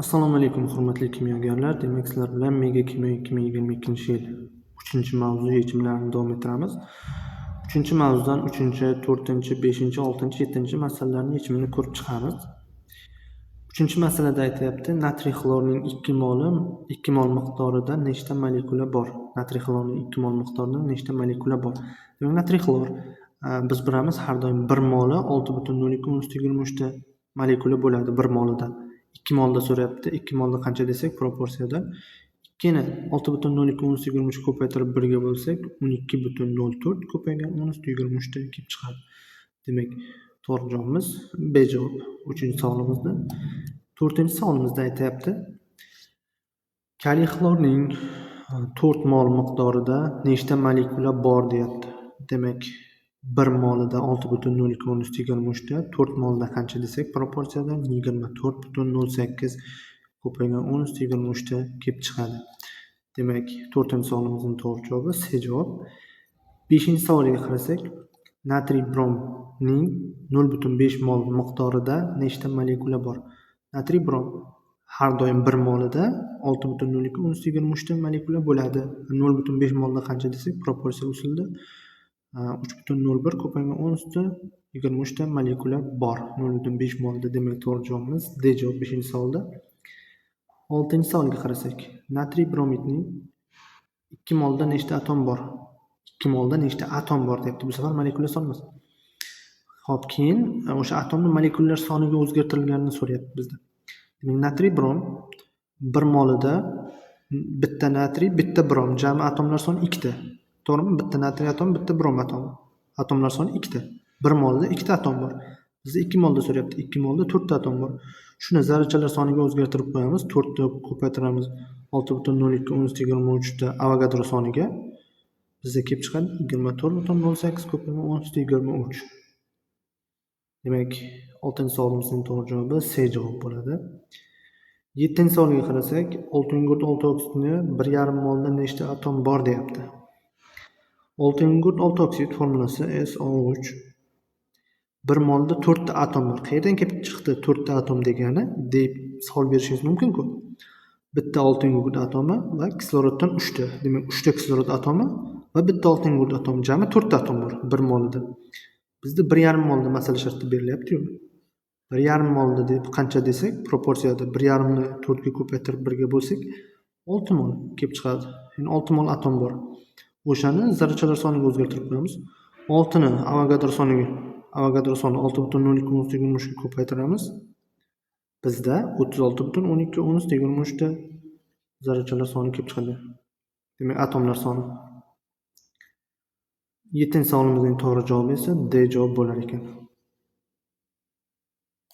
Assalomu alaykum, hurmatli kimyogarlar. Demak, sizlar bilan Mega kimyo 2022-yil 3-mavzu yechimlarini davom ettiramiz. 3-mavzudan 3, 4, 5, 6, 7 masalalarning yechimini ko'rib chiqamiz. 3-masalada aytyapti, natriy xlorning 2 moli 2 mol miqdorida nechta molekula bor? Natriy xlorning 2 mol miqdorida nechta molekula bor? Demak, natriy xlor, biz bilamiz, har doim 1 moli 6,02 × 1023 ta molekula bo'ladi 1 molida. 2 molda so'rayapti. 2 molda qancha desak, proporsiyada 2ni 6,02 × 1023 ko'paytirib 1 ga bo'lsak, 12,04 ko'paygan 10 yigirma uchta kelib chiqadi. Demak, to'g'ri javobimiz B javob 3-savolimizda. 4-savolimizda aytyapti, kaliy xlorning 4 mol miqdorida nechta molekula bor deyapti. Demak, 1 molida 6,02 × 1023 ta, 4 molda qancha desak, proporsiyadan 24,08 ko'paygan 10 yigirma uchta kelib chiqadi. Demak, 4-savolimizning to'g'ri javobi C javob. 5-savolga qarasak, natriy bromning 0,5 mol miqdorida nechta molekula bor? Natriy brom har doim 1 molida 6,02 × 1023 ta molekula bo'ladi. 0,5 molda qancha desak, proporsiya usulida 3,01 ko'paygan 10 yigirma uchta molekula bor 0,5 molda. Demak, to'g'ri javobimiz D javob 5-savolda. 6-savolga qarasak, natriy bromidning 2 molda nechta atom bor? 2 molda nechta atom bor deyapti. Bu safar molekula soni emas. Xo'p, keyin o'sha atomni molekulalar soniga o'zgartirilganini so'rayapti bizdan. Demak, natriy brom 1 molida bitta natriy, bitta brom, jami atomlar soni ikkita. To'g'rimi? Bitta natriy atomi, bitta brom atomi. Atomlar soni ikkita. 1 molda ikkita atom bor. Bizda 2 molda so'rayapti. 2 molda to'rtta atom bor. Shuni zarrachalar soniga o'zgartirib qo'yamiz. 4ni ko'paytiramiz 6,02 × 1023 ta Avogadro soniga. Bizda kelib chiqadi 24,08 ko'paygan 10 yigirma uch. Demak, 6-savolimizning to'g'ri javobi C javob bo'ladi. 7-savolga qarasak, oltingugurt olti oksidni 1,5 molda nechta atom bor deyapti. Oltingugurt olti oksid formulasi SO3. 1 molda to'rtta atom bor. Qayerdan kelib chiqdi to'rtta atom degani deb savol berishingiz mumkin-ku. Bitta oltingugurt atomi va kisloroddan uchta. Demak, uchta kislorod atomi va bitta oltingugurt atomi, jami to'rtta atom bor 1 molida. Bizda 1,5 molda masala shartida berilyapti-yu. 1,5 molda deb qancha desak, proporsiyada 1,5ni to'rtga ko'paytirib 1ga bo'lsak, 6 mol kelib chiqadi. Ya'ni 6 mol atom bor. O'shani zarrachalar soniga o'zgartirib qo'yamiz. 6ni Avogadro soniga, Avogadro soni 6,02 × 1023ga ko'paytiramiz. Bizda 36,12 × 1023 ta zarrachalar soni kelib chiqadi. Demak, atomlar soni. 7-savolimizning to'g'ri javobi esa D javob bo'lar ekan.